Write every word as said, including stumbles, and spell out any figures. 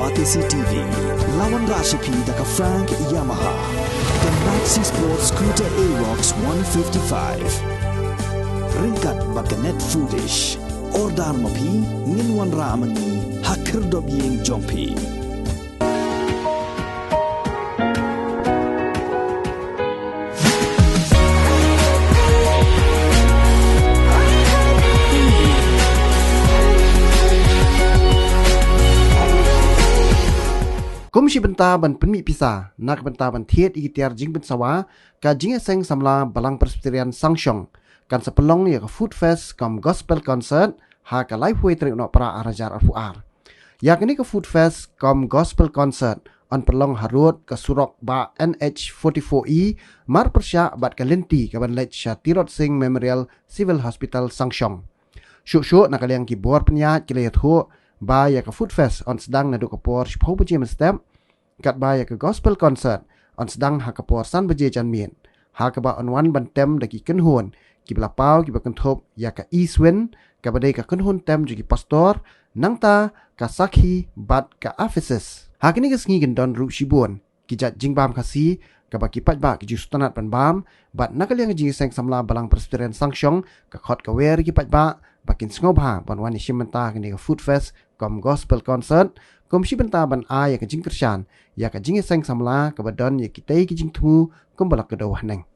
Batesi T V, la wanrah sha phi da ka Frank Yamaha, ka Maxi Sport Scooter Aerox one fifty-five. Ryngkat bad ka Net Foodish. Order ma phi, ngin wanrah ma ngi ha khyrdop ïing jong phi. Kum shi bynta ban pynmih pisa na ka bynta ban thied ïa ki tiar jingpynsawa, ka Jingïaseng Samla Balang Presbyterian Sangshong kan sa pynlong ïa ka Food Fest cum Gospel Concert ha ka laiphew tarik u Nohprah ar hajar arphew ar. Ïa kane ka Food Fest cum Gospel Concert yn pynlong harud ka surok bah N H forty-four E, marpyrshah bad ka lynti kaban leit sha Tirot Sing Memorial Civil Hospital Sangshong. Shuh shuh na ka liang ki bor pynïaid ki la ïathuh ba ïa ka Food Fest yn sdang naduh ka por shiphew baje mynstep, katba ïa ka Gospel Concert yn sdang ha ka por san baje janmiet, ha kaba yn wan ban tem da ki kynhun kiba la paw kiba kynthup ïa ka East Wind, kaba dei ka kynhun tem jong ki pastor, nangta ka Sakhi bad ka Ephesus. Ha kane ka sngi kan don ruh shibun ki jait jingbam Khasi kaba ki paidbah ki ju sngewtynnat ban bam, bad na ka liang ka Jingïaseng Samla Balang Presbyterian Sangshong ka khot ka wer ïa ki paidbah ba kin sngewbha ban wan ïashim bynta ha kane ka Food Fest cum Gospel Concert kum shi bynta ban ai ïa ka jingkyrshan ïa ka Jingïaseng Samla kaba don ïa kitei ki jingthmu kumba la kdew haneng.